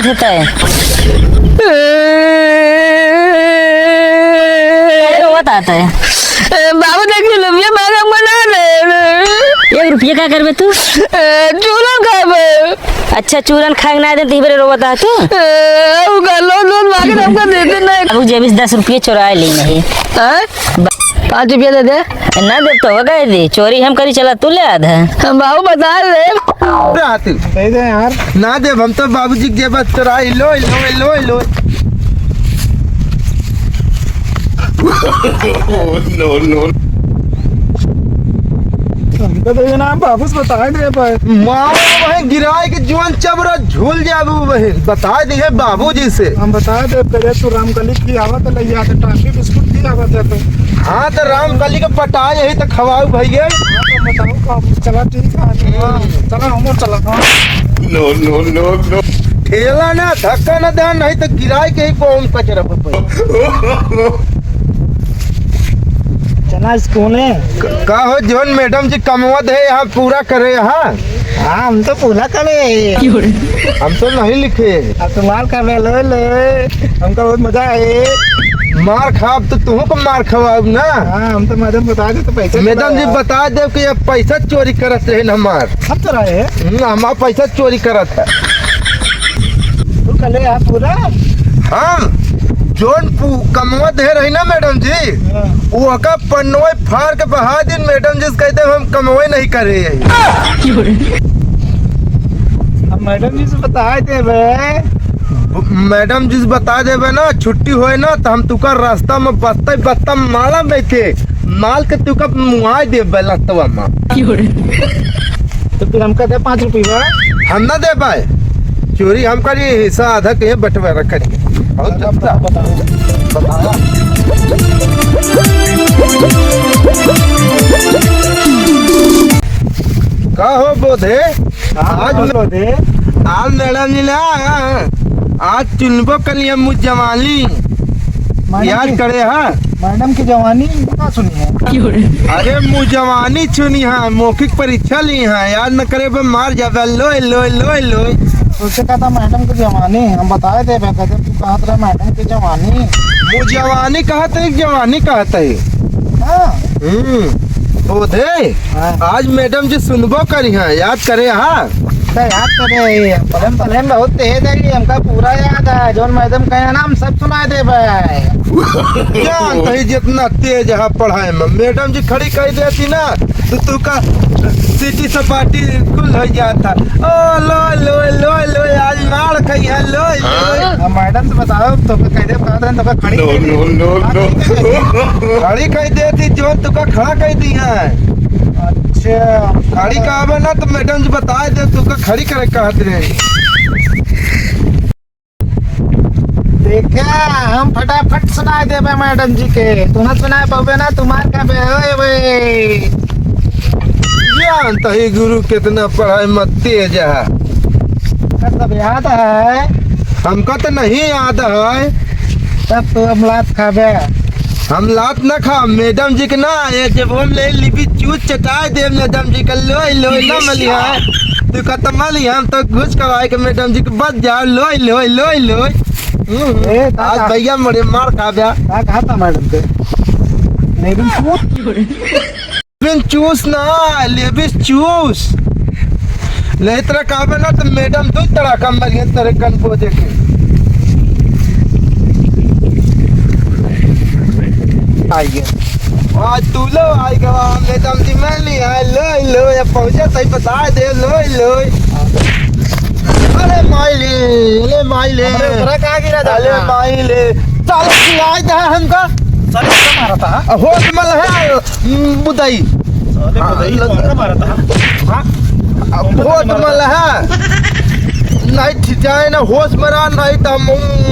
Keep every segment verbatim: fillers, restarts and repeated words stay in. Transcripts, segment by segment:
देता है। अरे, रोवत आता है। ए, बाबू, देखिए, लुबिया मांगे, हमको ना दे। एक रुपया का करबे तू? ए, चूरन खाबे। अच्छा, चूरन खाए ना दे, तो इबरे रोवत आ तू? ए, उ का लोन, लोन मांगे, हमको देते नहीं। अब जेब से दस रुपये चुराए ली नहीं। हाँ? पाँच रुपया दे दे। ना देब तो हो गए दे, चोरी हम करी, चला तू ले आधा। हम बाबू बता दे। ना तू। दे दे यार। ना देब, हम तो बाबूजी के जेब से चोराई, लो, लो, लो, लो। No, no। हमको तो ये नाम बाबू से बताए दे भाई। मारो वहीं गिराए के जुआन चबरा झूल जाबू वहीं, बताए दिए बाबूजी से। हम बताए दे, पहले तू रामकली की आवत लइया, तो टाफी बिस्कुट की आवत है तो। हाँ, तो रामकली के पटाए यही तो खवाऊ भैया। हाँ, तो बताओ बाबू, चला ठीक है। हाँ, चला, हम चला, हाँ। No, no, no, no। ठेला ना, धक्का ना दे, नहीं तो गिराए के ही को हम कचरा पे पड़ी। चला स्कूल है। क-, का हो, जौन मैडम जी कमवा दे, यहाँ पूरा करे, हाँ? हाँ, हम तो पूरा करे। हम तो नहीं लिखे। अब तो मार खा ले, ले, ले। हमका बहुत मजा आए। मार खाब तो तुहूँ को मार खवाब ना। हाँ, हम तो मैडम बता दे तो पैसा मैडम जी चुराया। बता दे कि ये पैसा चोरी करत रहे न हमार। हम चुराए हैं। हम्म, हमार पैसा चोरी करत है। तू कले यहाँ पूरा? हम जौन पू-, कमवा दे रही ना मैडम जी, हाँ। वो का पन्नोय फाड़ के बहा दिन मैडम जी से कहते हम कमवे नहीं करे यही। अब मैडम जी से बताए देबे। ब-, मैडम जी से बता देबे ना, छुट्टी होए ना, तो हम तुका रास्ता में बत्ता बत्ता माला में थे, माल के तुका मुआई देबे लस्तवा में। तो फिर हमका दे पाँच रुपया। हम ना दे पाए, चोरी हम करी, हिस्सा आधा के बंटवारा करी। और चलता। बताओ। का हो बोधे? हाँ, आज बोलो दे। आज लड़ा मिला, आज चुनबो कलिया मुँह जवानी। मैडम याद की, करे, हाँ? मैडम की जवानी ना सुनी है। अरे, मुँह जवानी सुनी है, मौखिक परीक्षा ली है, याद न करे बे मार जाबे, लोय, लोय, लोय, लोय। सोचे का था मैडम की जवानी, हम बताए दे बे, गजब तू कहत रहे मैडम की जवानी। मुँह जवानी कहत है, जवानी कहत है। हाँ। हम्म, बोधे, हाँ। आज मैडम जी सुनबो करी हैं, याद करे, हाँ? तो याद करे, पढ़े में, पढ़े में बहुत तेज है, हमका पूरा याद है। जौन मैडम कहे ना, हम सब सुनाए देबे। जानत ही जितना तेज है पढ़ाई में, मैडम जी खड़ी कह देती ना, तो तू का सीटी सपाटी कुल हो जाता। ओ, लो, लो, लो, लो, आज मार खाई है, लो, लो। हाँ? अब मैडम से बताओ, तो कह दे, कह दे, तो खड़ी No, कह दे। No, no, no। खड़ी कह देती, जो तुका खड़ा कह दी है। अच्छा। खड़ी कहबे ना तो मैडम जी बताए दे, तुका खड़ी करे कहत रहे। देखा, हम फटाफट सुनाए देबे मैडम जी के। तू ना सुनाए पाबे ना, तुम्हार का बे, ओए, ओए। जानत ही गुरु कितना पढ़ाई में तेज है। सब याद है। हमका तो नहीं याद है। तब तो हम लात खाबे। हम लात ना खा, मैडम जी के ना, ये जब हम ले लिपि चूस चटाए दे मैडम जी के, लोई, लोई, ना मली है। तू खत्म मली, हम तो घुस करवाए के मैडम जी के बच जाओ, लोई, लोई, लोई, लोई। हम्म, ए, ता आज का? भैया मरे मार खा गया। का कहा था मैडम के? मैडम चूस। लेबिन चूस ना, लेबिस चूस। ले इतना कहबे ना तो मैडम दो तड़ाका मरियन तेरे कन को देखे। आइए। आज तू लो, आई गवा, मैडम जी मैं ली, आई लो, लो, या पहुंचे सही बता दे, लो, लो। अरे माई ले, अरे माई ले। अरे ओकरा का गिरा अरे जाता? माई ले। साले खिलाए दे हमका। साले का मारा था? होश मल है, बुदाई। साले बुदाई हाँ, कौन का मारा था? हाँ? अब होश मल है। नहीं ठिकाए ना होश मरा, नहीं तो हम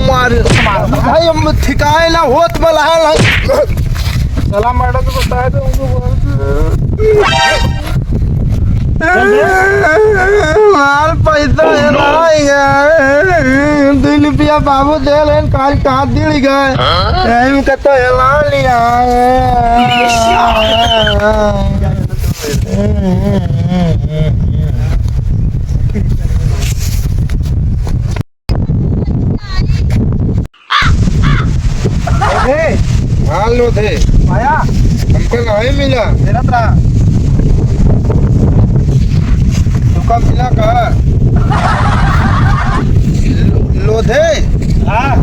मार। मारा था? भाई हम ठिकाए ना होश मल है, नहीं। चला मैडम को बताए दे उनको। माल पैसा हेराई गए। दुई रुपया बाबू दे लेन, काल कहाँ दिल गए। टाइम का तो हेला लिया। ए, हाँ लोधे। आया? हमका नहीं मिला। मेरा था। तुमका मिला का? लो-, लोधे? हाँ।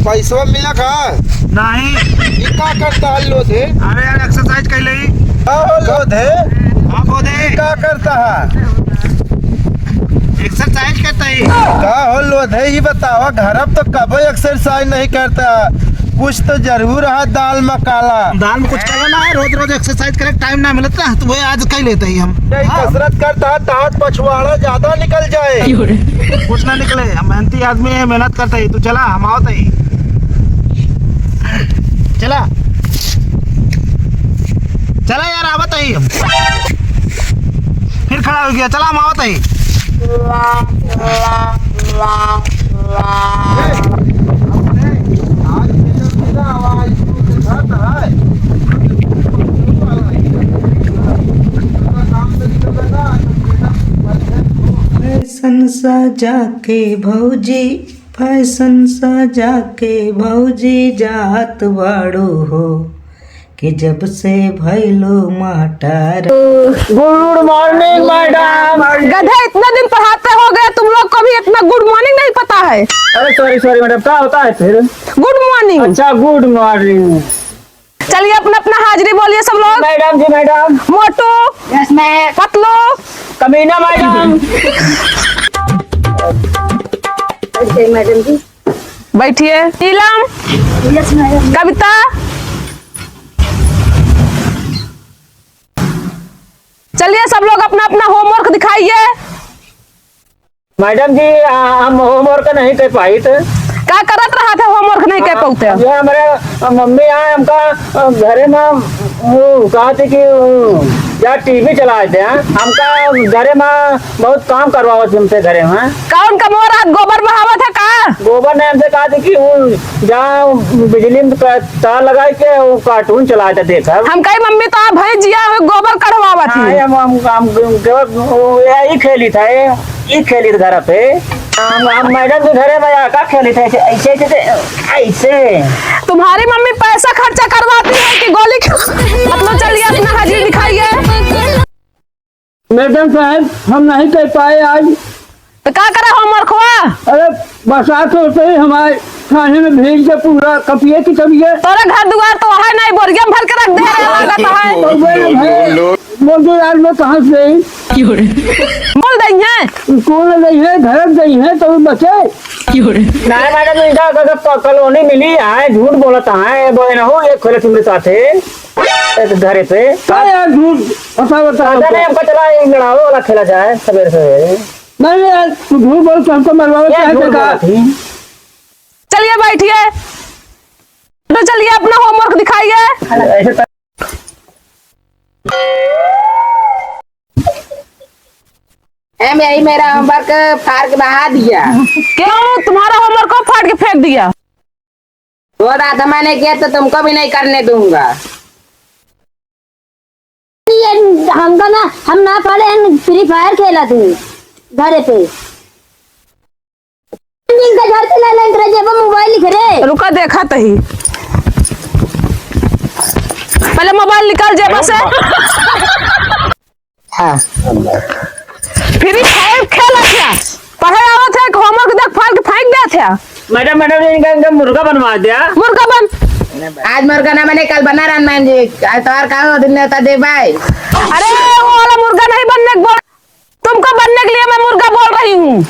पैसवा मिला का? नहीं। ये का करता है लोधे? अरे यार, exercise कर ले। का हो लोधे? हाँ, लोधे। ये का करता है? Exercise करता है। का हो लोधे, ये बतावा, घर अब तो कबो exercise नहीं करता, कुछ तो जरूर है दाल में काला। दाल में कुछ काला ना है, रोज रोज exercise करे time ना मिलता, तो वही आज कई लेते ही हम। नहीं, हाँ। कसरत करता है, ताकत पछवाड़ा ज्यादा निकल जाए। कुछ ना निकले, हम मेहनती आदमी है, मेहनत करते ही। तू चला, हम आवत ही। चला, चला यार, आवत ही हम। फिर खड़ा हो गया, चला, हम आवत ही। फैशन सजा के भौजी, फैशन सजा के भौजी जात बाड़ू हो, कि जब से भइलो महटार। Good morning madam। गधे, इतना दिन पढ़ाते हो गए, तुम लोग को भी इतना good morning नहीं पता है? अरे sorry sorry madam, क्या होता है फिर? Good morning। अच्छा, good morning। चलिए, अपना अपना हाजिरी बोलिए सब लोग। Madam जी, madam। मोटू। Yes ma'am। पतलू। कमीना madam। अच्छा madam जी। बैठिए। नीलम। Yes madam। कविता। चलिए, सब लोग अपना अपना homework दिखाइए। Madam जी, आ, हम homework नहीं कर पाइत। का करत रहा थे, homework नहीं कर पाउते? ये हमरे मम्मी यहाँ हमका, अ, घरे में वो कहा थी कि, अ, या टीवी चलाए थे, हाँ? हमका घरे में बहुत काम करवावत हमसे घरे में। कौन कमवा रात गोबर बहावत है का? गोबर नहीं, हमसे कहा थी कि वो जहाँ बिजली में क-, तार लगाए के वो cartoon चलाए थे, देखा। हम कही मम्मी तो आप भाई जिया हुए गोबर कढ़वावत हाँ, ही। हम, हम, हम गोबर, वो यही खेली था, ये। ई खेली घर पे। हम, हम madam के घरे में आका खेली थे, ऐसे, ऐसे, ऐसे, ऐसे। तुम्हारी मम्मी पैसा खर्चा करवाती है कि गोली खिला-, मतलब, चलिए अपना हाजिरी दिखाइए। Madam साहब, हम नहीं कर पाए आज। तो का करे homework हुआ? अरे, बरसात होते ही हमारे खाने में भीग के पूरा कपिए की कपिए। तोरे घर दुआर तो है नहीं, बोरिया में भर के रख दे रहे, लागत है। तो बोले भाई, मजदूर आदमी कहाँ से? बोल दई है। कौन दई है? घर दई है तो बचे। नहीं madam, इनका अगर क-, colony मिली है, झूठ बोलत है, बोले ना हो, ये खोले तुमरे साथे, एक घरे पे। का यार झूठ? बता, बता, पता बता। नहीं, हमको चला ये लड़ावे वाला खेला जाए सवेरे सवेरे। नहीं यार, तू झूठ बोल, तुमको मरवावे क्या चाहे झूठ तो का? बोलत ही? चलिए बैठिए, तो चलिए अपना homework दिखाइए। ऐसे मैम, यही मेरा homework फाड़ के बहा दिया। क्यों, तुम्हारा homework को फाड़ के फेंक दिया? वो रात मैंने किया तो तुमको भी नहीं करने दूंगा। ये हमका ना, हम ना पढ़े, हम Free Fire खेला थे घरे पे। दिन का घर से ना लेंट रह जेबा mobile लिख रे। रुका, देखा तही। पहले mobile निकाल जेबा से। हाँ। Free Fire खेला क्या? पढ़े आवत है, homework देख, फाड़ के फेंक देत है। Madam, madam, इनका, इनका मुर्गा बनवा दिया। मुर्गा बन। आज मुर्गा ना बने, कल बना रहन मान जी। आज तोहार का हो, दिन नेवता दे भाई। अरे, वो वाला मुर्गा नहीं बनने को बोल, तुमको बनने के लिए मैं मुर्गा बोल रही हूँ।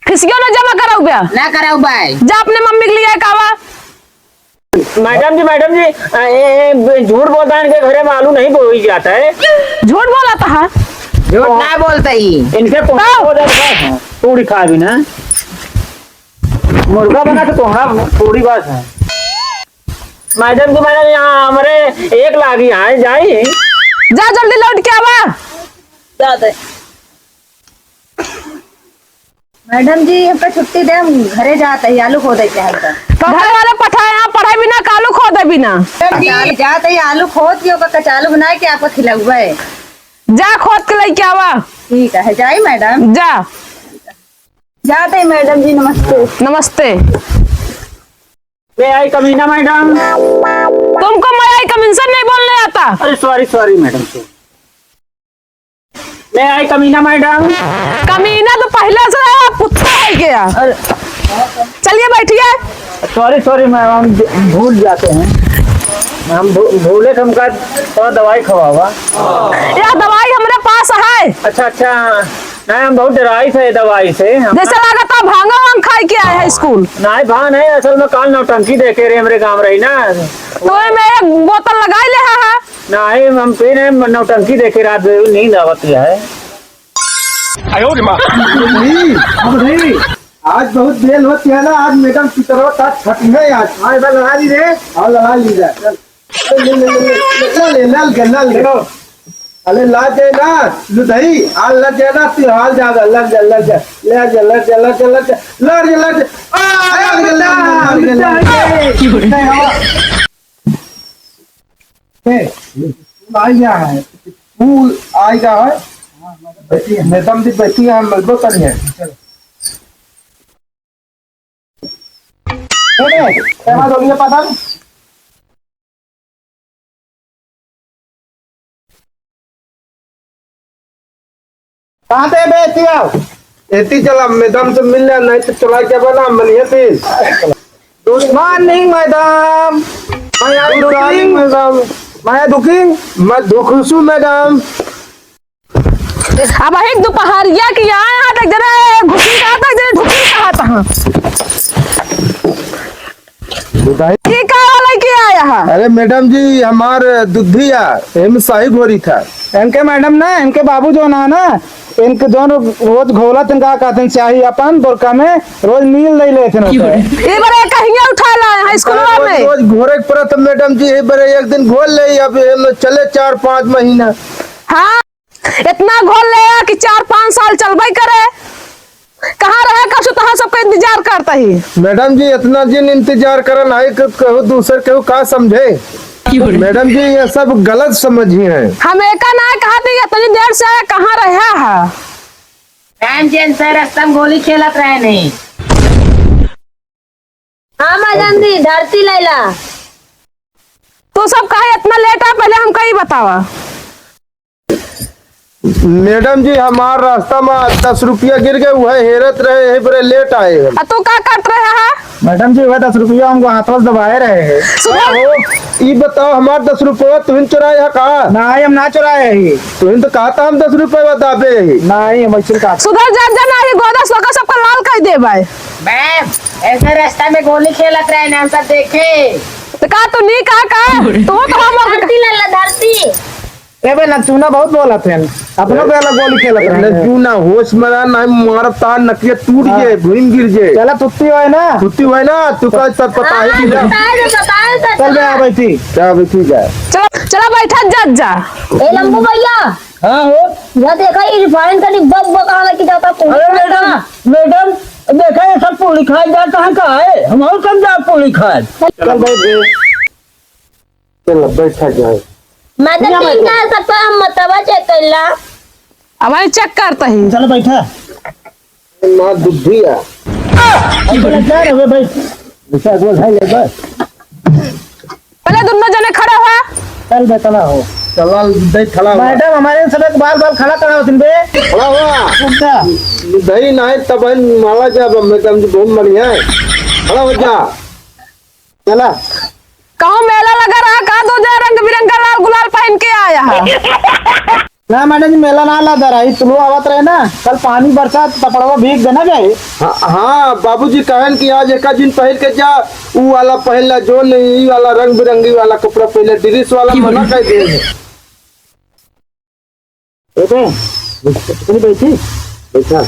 खिसियो ना जमा कराऊ बे। ना कराऊ बे। जा अपने मम्मी के लिए एक आवा। Madam जी, madam जी, आ, ए, ए, झूठ बोलता है, इनके घरे में आलू नहीं बोई जाता है। झूठ बोलता है? झूठ ना बोलता ही। इनके कौन तो? बोल रहा है? पूरी खा भी ना। मुर्गा बना तो तोहरा पूरी बात है। Madam जी, madam, यहाँ हमरे एक लागी आए जाई। जा जल्दी लौट के आवा। जा दे। Madam जी, हमका छुट्टी दे, हम घरे जात ही, आलू खोदे के हमका। तो घर वाले पठाए, यहाँ पढ़ाई बिना, कालू खोदे बिना। Madam जी, जात ही आलू खोद के ओकर कचालू बनाए के आपका खिलौबे। जा खोद के लेके आवा। ठीक है, जाई madam। जा। जात ही madam जी, नमस्ते। नमस्ते। मैं आई कमीना मैडम। तुमको मैं आई कमीन से नहीं बोलने आता। अरे सॉरी, सॉरी मैडम, सॉरी। मैं आई कमीना मैडम। कमीना तो पहले से है, अब कुत्ता है गया। अरे। चलिए बैठिए। सॉरी, सॉरी मैम, हम भूल जाते हैं। हम भू-, भूले तो हमका थोड़ा दवाई खवावा। या दवाई हमरे पास है। अच्छा, अच्छा। नहीं, हम बहुत डराई थे दवाई से। हम जैसे लागत है भांगा वांग खाई के आए हैं स्कूल। नहीं, भांग नहीं, असल में काल नौटंकी देखे रहे हमरे गांव रही ना। तो ये में एक बोतल लगाई ले हा, हा। नहीं, हम पी नहीं, नौटंकी देखे रात में नींद आवत है। आयो रे माँ। नहीं, अब नहीं। आज बहुत देर होती है ना, आज मैडम पितरवा का छठी है आज। हाँ, इधर लड़ा ली रे। हाँ, लड़ा ली रे। चल। ले, ले, ले, ले, ले, ले, ले, ले, ले, ले, ले। अरे ला दे ना, लुधई, आ ला दे ना, तू हाल जा, ला जा, ला जा, ले जा, ला जा, ला जा, ला जा, ला जा, ला जा, आ, ला जा, ला जा, ला जा, ला जा। ए, तू आ गया है, तू आ गया है। मैडम जी बैठी है, हम मिलबो करिए। चलो। ए, ए, ए, हाँ, बोलिए, पता नहीं। कहाँ थे बे, एती आओ। एती चला, मैडम से मिल ले, नहीं तो चला क्या बना, मनिया से। Good morning, मैडम। मैं दुखी। मैडम। मैं दुखी। मैं दुखसू, मैडम। अब एक दोपहरिया की आए हैं, तो एक जने घुसी कहा था, एक जने ढुकी कहा था। बताइए। ये का वाला के आया है? अरे मैडम जी, हमार दुधिया, एम शाही घोरी था। इनके मैडम ना, इनके बाबू जो ना, ना, इनके जो रोज घोला तिनका कहते हैं स्याही अपन बोरका में, रोज नील दे लेते हैं। ये बरे कहिया उठा लाए हैं स्कूलवा रोज, में? रोज घोरे के पड़त मैडम जी, ये बरे एक दिन घोल ले, अब ये लो चले चार पाँच महीना। हाँ। इतना घोल ले आ कि चार पाँच साल चलबे करे। कहाँ रहे कछु तहाँ सबका इंतजार करता ही। मैडम जी, इतना जिन इंतजार करन है कि कहू दूसर केहू का समझे। मैडम जी, ये सब गलत समझी हैं। हम एका ना कहा थी, इतनी देर से आया, कहाँ रहा है? मैम जी, इनसे रास्ता में गोली खेलत रहे नहीं। हाँ मैडम जी, धरती लैला। तू सब काहे इतना लेट आ, पहले हमका ई बतावा। मैडम जी, हमार रास्ता में दस रुपया गिर गए, वह हेरत रहे, यही बरे लेट आए हम। आ तू का करत रहे हा? मैडम जी, वह दस रुपया हमको हाथों से दबाए रहे हैं। सुनो। ई बताओ, हमार दस रुपया तुहिन चुराए हा का? नहीं, हम ना चुराए ही। तुहिन तो कहा था हम दस रुपया दाबे ही। नहीं, हम ऐसे कहा। सुधर जा, जा, ना, ये गोदा सोका सबका लाल कर दे भाई। मैम, ऐसे रास्ता में गोली खेलत रहे ना, हम सब देखे। तो का तू नहीं कहा का? तू तो हम धरती लैला, धरती। ए बे, नचूना बहुत बोलत है। अपना ए, पे अलग गोली खेलत ए, रहे हैं। नचूना होश में रहा, नहीं मारता, नकिया टूट हाँ। जे, भूम गिर जे। चला, तुत्ती होए ना। तुत्ती होए ना, तू का सब पता है हाँ, कि ना। बताए दे, बताए दे, चल बे, आ चला। बैठी। क्या बैठी जाए? चला, चला, बैठा, जा, जा। ए, लंबू भैया। हाँ हो। या देखा, ये रिफाइन का डिब्बा उब्बा कहाँ लेके जाता? पूरी अरे खाता। मैडम, मैडम, देखा, ये सब पूरी खाए जाता है, कहाँ है? हम और कब जा पूरी खाए? चल बैठ गए। चल, बैठा जाए। मैडम, भैया, ठीक बैठो। है, सब तो हम मतवा चेक कर ला। अब आई चेक करता ही। चलो, बैठा। माँ दुधिया। अब बोला, क्या रे, भाई? ऐसा बोल, है, ले, बस। पहले दोनों जने खड़े हुआ। चल, बैठना हो। चला, दे, खड़ा हुआ। मैडम, हमारे सब एक बाल, बाल खड़ा करा हो तुम बे। खड़ा हुआ। उठा। दही नहीं, तब हम माला जाब, मैडम जी, बहुत बढ़िया है। खड़ा हो जा। चला। कहूँ मेला लगा रहा का, दो जने रंग बिरंगा लाल गुलाल पहन के आया है? ना मैडम जी, मेला ना लगा रहा, ई तुलू आवत रहे ना, कल पानी बरसा, तपड़वा भीग गए ना गए। हाँ, हाँ, बाबूजी कहन कि आज एका दिन पहन के जा, ऊ वाला पहन ला, जो नहीं, ई वाला रंग बिरंगी वाला कपड़ा पहन ले, ड्रेस वाला मना कर दे। ए बे, चुटकी बैठी, बैठा।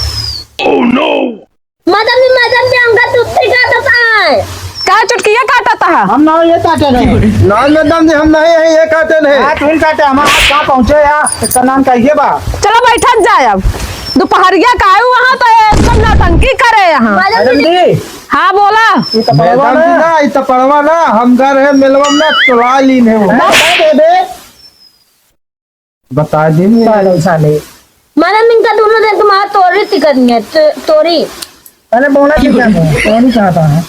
मैडम जी, मैडम जी, हमका चुटकी काटता है। का चुटकिया काटता है? हम ना ये काटे रहे। ना मैडम जी, हम नहीं है, ये काटे नहीं। हाँ, तुम काटे, हम आज कहाँ पहुँचे यार, इसका नाम का ये बा। चलो बैठा जाए अब। दोपहरिया का आए वहाँ तो ये सब नौटंकी करे यहाँ। मैडम जी। हाँ, बोला। ये तो मैडम जी ना, ये तो पड़वा ना, हम घर है मेलवा में ना, चुरा लीन है वो। नहीं, नहीं, दे दे। बता दे। पागल साले। मैडम, इनका दोनों दिन तुम्हारा तोरी टिकट नहीं है, तो-, तोरी। अरे बोला क्या, क्या बोला? तोरी कहाँ था?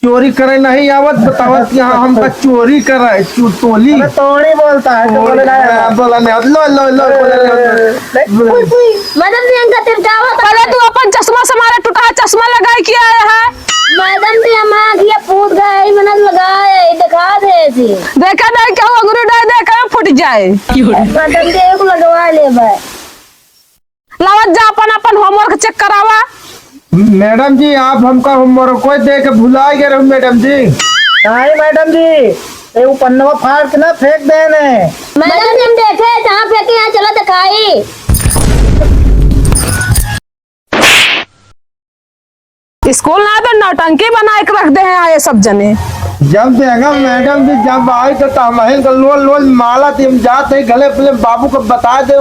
चोरी करे नहीं आवत, बतावत कि हाँ, हमका चोरी करे, चो-, तोली। अरे, तोड़ी बोलता है, तो बोले ना। हाँ, बोला नहीं, लो, लो, लो, बोला नहीं। ए, पुई, पुई। मैडम जी, इनका तिरकावत है। पहले तू अपन चश्मा से मारे, टूटा चश्मा लगाए के आया है। मैडम जी, हम आँख ये फूट गए, ई मना लगाए, ई दिखा दे जी। देखा नहीं, केहू अंगुरी डाल दे, केहू फूट जाए। मैडम जी, एक लगवा ले भाई। लावत जा, अपन, अपन homework check करावा। मैडम जी, आप हमका homework कोई दे के भुला गए रहो मैडम जी। नहीं मैडम जी, ये वो पन्नवा फाड़ के ना फेंक देने। मैडम जी, हम देखे जहाँ फेंके, यहाँ चला दिखाई। स्कूल ना तो नौटंकी बनाए के रख दे हैं ये सब जने। जब देखा मैडम जी, जब आई तो तमहिन के लोल लोल माला दिम जात है गले पले बाबू को बता दे।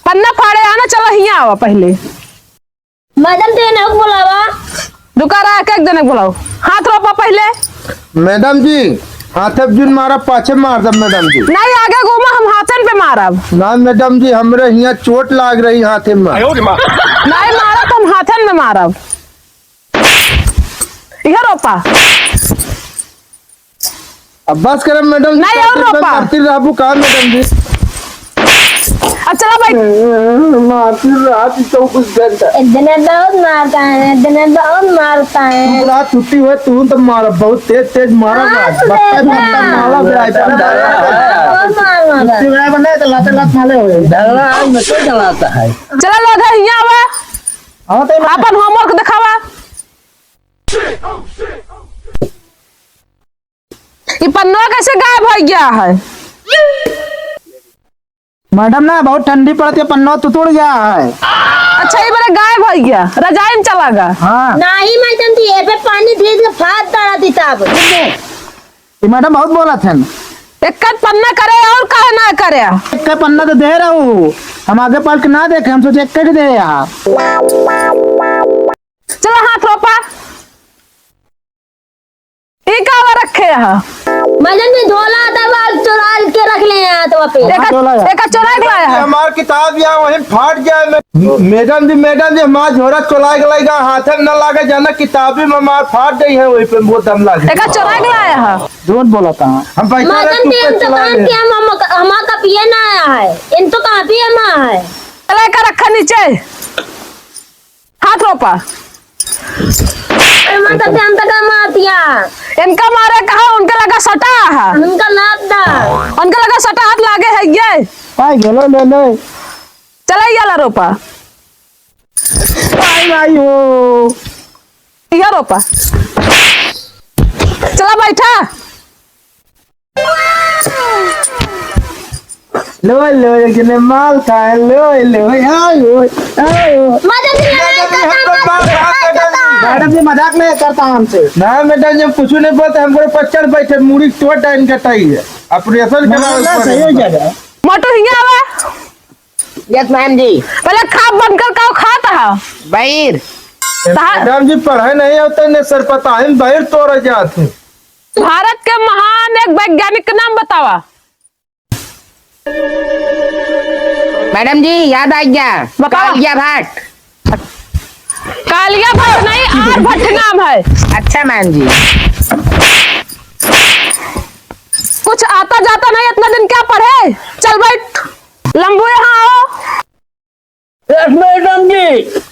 पन्ना फाड़े आना, चला हियाँ आवा पहले। मैडम, तू इन्हें बुलावा। रुका रहा, एक एक जने बुलाओ। हाथ रोपा पहले। मैडम जी, हाथे बिन मारा, पाछे मार दब मैडम जी। नहीं, आगे घूमा, हम हाथन पे मारब। ना मैडम जी, हमरे हियाँ चोट लाग रही हाथे में। नहीं मारब, हम हाथन में मारब। इहे रोपा। अब बस करब मैडम जी, नहीं, और रोपा। मारती रहबू का मैडम जी? अब चला भाई। मारती रहती तो कुछ डरता। इतने बहुत मारता है, इतने बहुत मारता है। तू रात छुट्टी हुए, तू तो मारा, बहुत तेज तेज मारा हाँ, मार। तो बत्ता देखा। बत्ता मारा, फिर आइटम डाला। बहुत मार मारा। छुट्टी वाला बंदा है तो लाते लात मारे हुए। डरना आज में कोई डराता है। चला लोधा हियाँ आवा। हाँ, तो अपन homework दिखावा। ये पन्नवा कैसे गायब हो गया है? मैडम ना, बहुत ठंडी पड़त है, पन्नवा तुतुड़ गया है। अच्छा, ये बड़ा गायब हो गया, रजाई में चला गया। हाँ। नहीं मैडम जी, ये पे पानी धीरे से फाड़ डाला थी तब। ये मैडम बहुत बोला थे। एक कद पन्ना करे और काहे ना करे? एक पन्ना तो दे रहा हूँ, हम आगे पलट के ना देखे, हम सोचे एक कद दे यहाँ। चला हाथ रोपा। ई का बा रखे हा? मैडम जी, झोला दवाल चुरा के रख ले हैं हाथवा पे। एका, झोला है। एका चुरा के लाया है। हमार किताब यहाँ वहीं फाट जाए। मैं-, मैडम जी, मैडम जी, हमार झोला चुरा के लाएगा, हाथे में न लागे, जाना किताबी में हमार फाट गई है, वहीं पे बहुत दम लागे। एका चुरा के लाया है। झूठ बोला था। हम पैसा मैडम जी, हम दुकान के, हम, हम, हमार कपिए ना आया है, इन तो कापी हम आया है। चला, एका रखा नीचे। हाथ रोपा। ए माता, ध्यान तक मार दिया। इनका मारे कहा, उनके लगा सटा है। उनका लात दा। उनके लगा सटा हाथ लागे है ये। पाई गेलो, ले ले। चला, ये ला रोपा। पाई भाई हो। ये रोपा। चला बैठा। लो, लो, एक जने माल खाए, लो, लो, आयो, आयो। मैडम जी, मजाक नहीं करता। मैडम जी, मजाक नहीं करता हमसे। ना, मैडम जी, हम कुछ नहीं बोलते, हमको पच्चर बैठे, मुड़ी चोट डाइन कटाई है। ऑपरेशन के ना, बाद ना, ऊपर सही हो है। जाएगा। मोटू हियाँ आवा। यस, मैम जी। पहले खा बंद कर, का खाता है? बहिर। मैडम जी, पढ़े नहीं होते, ने सर पता है, बहिर तोड़ जाते। भारत के महान एक वैज्ञानिक के नाम बतावा। मैडम जी, याद आ गया। बताओ। कालिया भट्ट। कालिया भट्ट नहीं, आर भट्ट नाम है। अच्छा मैम जी। कुछ आता जाता नहीं, इतना दिन क्या पढ़े? चल बैठ, लंबू यहाँ आओ। यस मैडम जी।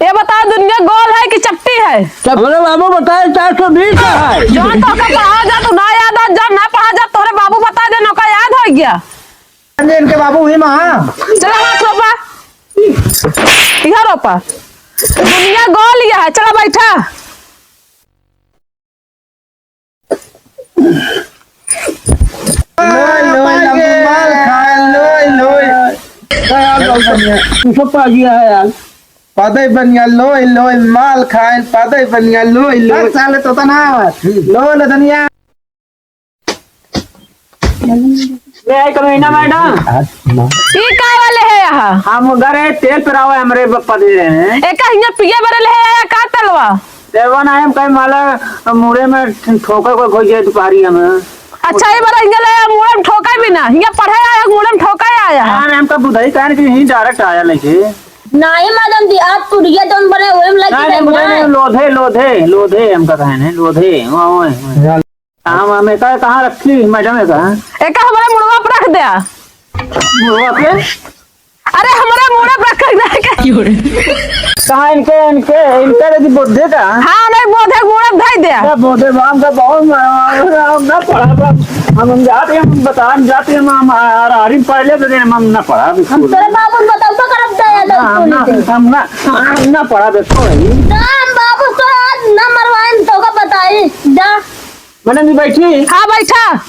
ये बताओ, दुनिया गोल है कि चपटी है? हमरे बाबू बताए, चार सौ बीस का है। जौन तोहका पढ़ा जात, ना याद आ, जौन ना पढ़ा जात, तोहरे बाबू बता दे, नौका याद हो गया। इनके बाबू हुई माँ। चला हाथ रोपा, इधर रोपा। दुनिया गोल यह है, चला बैठा। लोई, लोई, लंबू माल खाए, लोई, लोई। तू सब पा गया है यार। पदई बनिया, लोई, लोई, माल खाए, पदई बनिया, लोई, लोई। साले तोता ना आवाज। लो, लो, धनिया। ले आई कमीना मैडम। ई का वाले है यहाँ? हम घरे तेल पेरावे हमरे ब-, पदे हैं। एका हियाँ पिए बरे ले है या का तलवा? देवा ना हम कहीं माला मुड़े में ठोकर को खोजे दुपहरी हमें। अच्छा, ये बड़ा हिंगे ले मुड़े में ठोका भी ना, हिंगे पढ़े आया, मुड़े में ठोका आया है। हाँ, हमका बुधाई काहे कि यहीं direct आया लेके। नहीं मैडम जी, आज टूटिया जौन बने, वही में लगी नहीं, नहीं, रही बुधाई है। नहीं, लोधे, लोधे, लोधे हमका कहे नहीं, लोधे, वहाँ, वहाँ, वहाँ। हाँ, हम एका कहाँ रखी, मैडम, एका? एका हमारे मुड़वा पर रख द्या। मुड़वा पे? अरे, हमारे मुड़वा पर रख द्या के। कहाँ इनके, इनके, इनके यदि बोधे का? हाँ, नहीं, बोधे मुड़वा धई द्या। अरे, बोधे बाम का बहुत मारा, हम ना पढ़ा, हम, हम जाते हैं, हम बता, हम जाते हैं, हम, हम, हरारी पहले से दिन हम ना पढ़ा, बिल्कुल। हम तेरे बाबू ने बताओ तो करब दे, हम ना, हम ना, हम ना, हम ना पढ़ा, बिल्कुल। तो हम बाबू तो आज ना मरवाएं, तो का बताई, जा। मैडम जी, बैठी। हाँ, बैठा।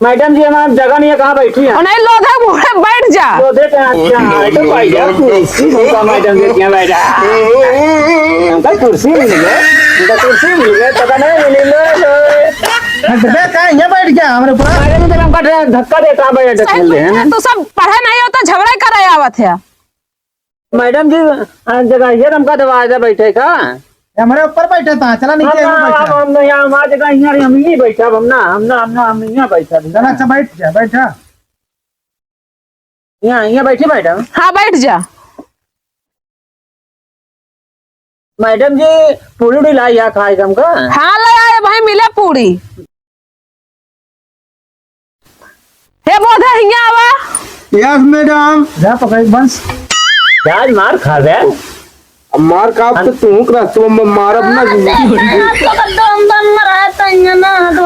मैडम जी, हमार जगह नहीं है, कहाँ बैठी हैं? और नहीं, लोधे मुड़े बैठ जा। लोधे के यहाँ, यहाँ, तो बैठ जा, कुर्सी हमका मैडम जी के यहाँ बैठा। हमका कुर्सी मिल गए, हमका कुर्सी मिल गए, पता नहीं मिली, लो, लो। हट बे, का यहाँ बैठ गया हमरे ऊपर? मैडम जी, हमका धक्का देता, बैठ सही खेल रहे हैं। तो सब पढ़े नहीं होता, झगड़ा करे आवत है। मैडम जी, आ, जगह ये हमका दरवाजा बैठे का? ये हमरे ऊपर बैठे था, चला नीचे हम, हम बैठा। हम, हम, यहाँ हमार जगह यहाँ हम यहीं बैठा, हम ना, हम ना, हम ना, हम यहाँ बैठा भी चला, ना। अच्छा, बैठ जा, बैठ जा। यहाँ, यहाँ बैठी मैडम। हाँ, बैठ जा। मैडम जी, पूरी उड़ी लाई यहाँ खाए हमका। हाँ, ले आए भाई, मिले पूरी। हे बोधे, हियाँ आवा। Yes, मैडम। जा पकड़ बंस। आज मार खा बे। अब मार का, अब तो तू का रास्ते में मारब ना।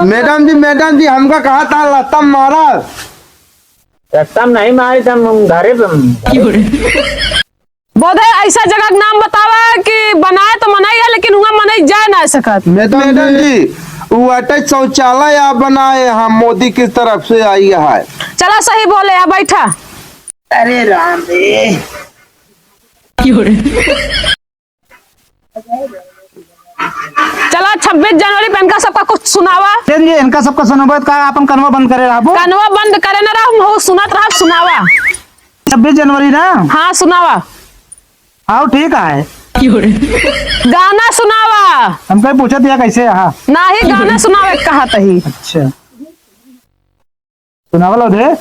मैडम जी, मैडम जी, हमका कहा था लत्ता मारा। लत्ता नहीं मारी, तो हम घरे पे। बोधे, ऐसा जगह के नाम बतावा कि बनाए तो मनई है, लेकिन हुआ मनई जाए ना सकत। मैडम जी, वो अटैच शौचालय आप बनाए हैं, मोदी की तरफ से आई है। चला, सही बोले, आ बैठा। अरे राम रे। चला, छब्बीस जनवरी पे इनका सबका कुछ सुनावा। मैडम जी, इनका सबका सुनावा, का अपन कनवा बंद करे रहबो? कनवा बंद करे ना रहो, हम सुनत रहा, सुनावा। छब्बीस जनवरी ना? हाँ, सुनावा। हाँ, ठीक है। गाना सुनावा। हमका पूछत या कैसे? हाँ। नाही, गाना सुनावे कहा तही। अच्छा। सुनावा लोधे।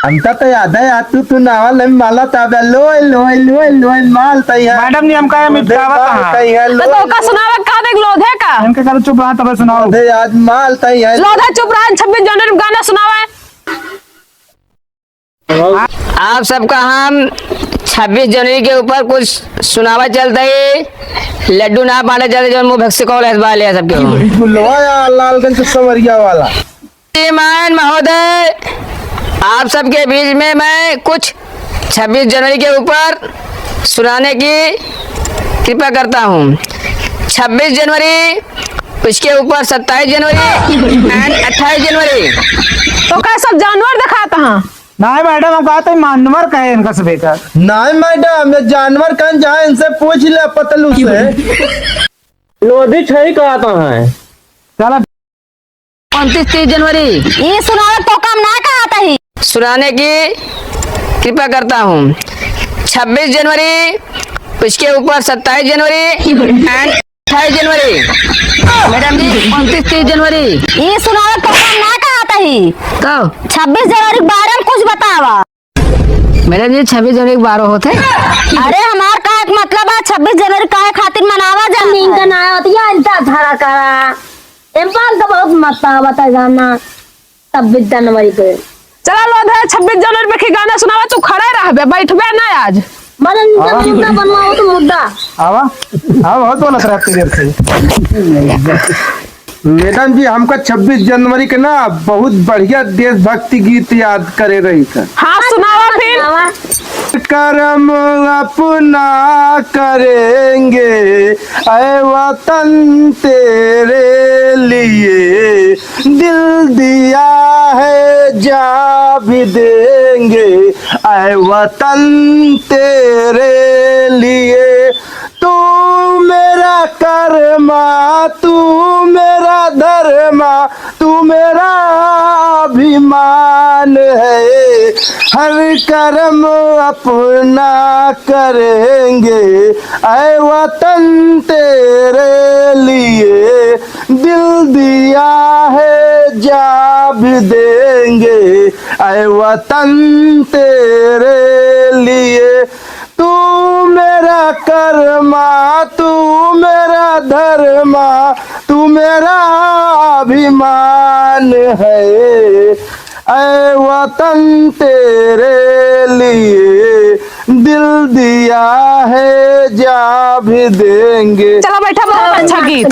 हमका तो याद है यार, तू, तू नावा ले माला ताबे, लोय, लोय, लोय, लोय, माल तैयार। मैडम जी, हमका ये मिटावा माल कहाँ? तैयार, तो लोय, तोका लोय। सुनावे कहा देख लोधे का? इनके कल चुप रहा, तबे सुनाओ। लोधे आज माल तैयार। लोधे चुप रहा, छब्बीस जनवरी में गाना सुनावे। आप सबका हम छब्बीस जनवरी के ऊपर कुछ सुनावा चलते ही, लड्डू ना बांटे चलते, जो मुँह भक्सी कॉल है, बाल है सबके। गुलवा या लालगंज संवरिया वाला। श्रीमान महोदय, आप सबके बीच में मैं कुछ छब्बीस जनवरी के ऊपर सुनाने की कृपा करता हूँ। छब्बीस जनवरी, उसके ऊपर सत्ताईस जनवरी and अट्ठाईस जनवरी। तोका सब जानवर दिखात हाँ। नहीं मैडम, हम कहत ही मानवर कहे इनका सभी का। नहीं मैडम, ये जानवर कहें, जहाँ इनसे पूछ ले पतलू से। लोधी छही कहत हैं। चला। उनतीस तीस जनवरी। ये सुनावे तो काम ना कहत ही। सुनाने की कृपा करता हूँ। छब्बीस जनवरी, उसके ऊपर सत्ताईस जनवरी and अट्ठाईस जनवरी। मैडम जी, उनतीस तीस जनवरी। ये सुनावे तो काम ना कहत ही। कहो। छब्बीस जनवरी के बारे में कुछ बतावा। मैडम जी, छब्बीस जनवरी के बारह होत है। अरे, हमार कहे के मतलब है, छब्बीस जनवरी काहे खातिर मनावा जात है? नींद ना आवत, या इनका धरा करा। एम पाल का बहुत मत आवत है गाना छब्बीस जनवरी पे। चला लोधे, छब्बीस जनवरी पे की गाना सुनावा, तू खड़े रहबे, बैठबे ना आज। मदन का आवा। मुद्दा बनवाओ तो मुद्दा। आवा, आवा, बहुत बोलत रहते देर से। मैडम जी, हमका छब्बीस जनवरी के ना बहुत बढ़िया देशभक्ति गीत याद करे रही था। हाँ, सुनावा फिर। सुनावा। करम अपना करेंगे, ऐ वतन तेरे लिए, दिल दिया है जान भी देंगे, ऐ वतन तेरे लिए। तू मेरा कर्मा, तू मेरा धर्मा, तू मेरा अभिमान। है, हर कर्म अपना करेंगे, ऐ वतन तेरे लिए दिल दिया है, जा भी देंगे, ऐ वतन तेरे लिए। तू मेरा कर्मा, तू मेरा धर्मा, तू मेरा अभिमान है, ऐ वतन तेरे लिए दिल दिया है, जा भी देंगे। चला बैठा, बहुत अच्छा गीत।